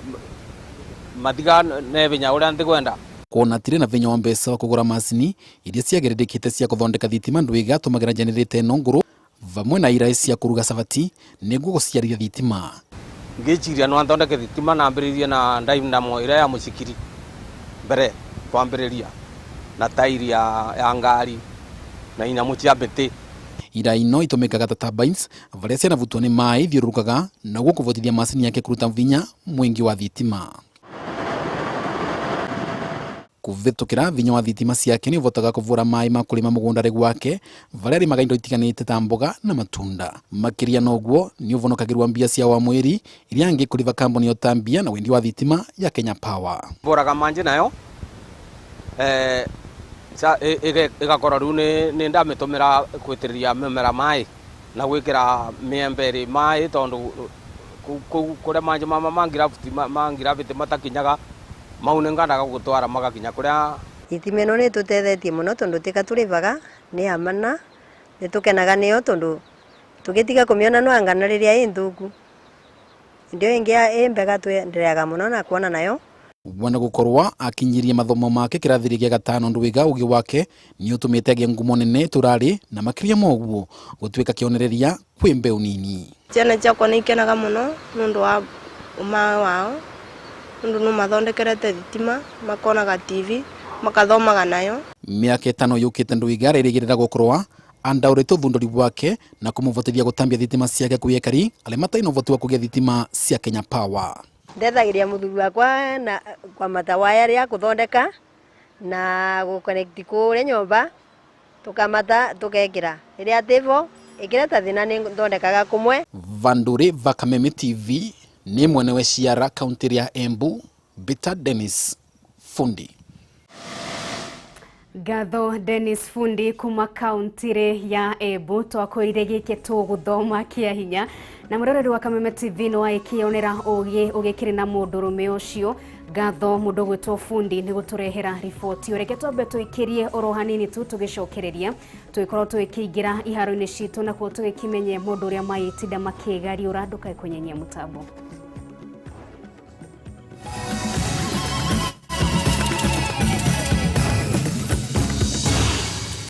mathiga nevinya uria ntikwenda. Kuona tire na vinya wa mbeca wa kugura macini iria ciagĩrĩrĩkĩte cia kuthondeka thitima Ndwiga atumagira generator ĩno ngũrũ vamwe na iraĩ cia kuruga cabati nĩguo gũciarithia thitima. Ngichiria no nthondeke thitima nambiririe na dynamo ira ya mucikiri mbere kwambiriria na tairi ya ngari na inyamu cia mbiti. Ira ino itumikaga ta turbines varia cianavutwo ni mai ithiururukaga na guo kuvotithia macini yake kuruta vinya mwingi wa thitima. Kuvitukira vinya wa thitima ciake ni uvotaga kuvura mai ma kurima mugunda gwake varia arimaga indo itiganite ta mboga na matunda. Makiria noguo ni uvonokagirwa mbia cia wa mwiri iria ngi kuriva kambuni yo tambia na wendi wa thitima ya Kenya Power. Boraga manje nayo igakorwo riu ni ndamitumira gwitiriria mimera mai na gwikira miembe mai tondu kuria manje mama mangirabiti matakinyaga mau nĩ ngandaga gũtwara magakinya kuria. Thitima ĩno nĩ ĩtũtethetie mũno tondũ tika tũrĩvaga nĩ amana nĩ tũkenaga nĩyo tondũ tũgĩtiga kũmĩona no angana rĩrĩa ĩ nthũku ndio ĩngĩ ĩ mbega twendereaga mũno na kuona nayo. Wana gukorwa akinyirie mathomo make kĩrathi gĩa gatano Ndwiga ugi wake ni ũtũmĩte agĩe ngumo nene tũrarĩ na makĩria moguo gũtuĩka kĩonereria kwĩ mbeũ nini. Ciana ciakwa nĩ ikenaga mũno nĩ ũndũ wa ũma wao ndu no mathondekerete thitima makonaga TV makathomaga nayo. Miaka 5 yukite Ndwiga arerĩgĩrĩra gũkorwa andaũrĩte ũthundũri wake na kũmũvotithia gũtambia thitima ciake kwĩ ekari arĩa matarĩ na ũvoti wa kũgĩa thitima cia Kenya Power. Ndethagĩria mũthuri wakwa na kwamata waya rĩa kũthondeka na gũconnect kũrĩa nyũmba tukamata tukekĩra rĩrĩa tivo ĩkĩreta thĩna nĩ thondekaga kũmwe. Vanduri va Kameme TV ni mwenewe ciara kaunti ya Embu Bita Dennis Fundi. Gatho Dennis Fundi kuma kaunti ya Embu twakwĩrire gĩkĩ tũgũthoma kĩa hinya na mũroreri wa Kameme TV no aikĩonera ũgĩ ũgĩkĩrĩ na mũndũrũme ũcio. Gatho mũndũ gwĩtwo Fundi nĩ gũtũrehera riboti. Reke twambe tũikĩrie oro hanini tu tũgĩcokereria tũgĩkorwo tũgĩkĩingĩra iharo-inĩ citũ nakuo tũgĩkĩmenye mũndũ ũrĩa maĩtinda makĩgariũra ndũkae kũnyenyia mũtambo.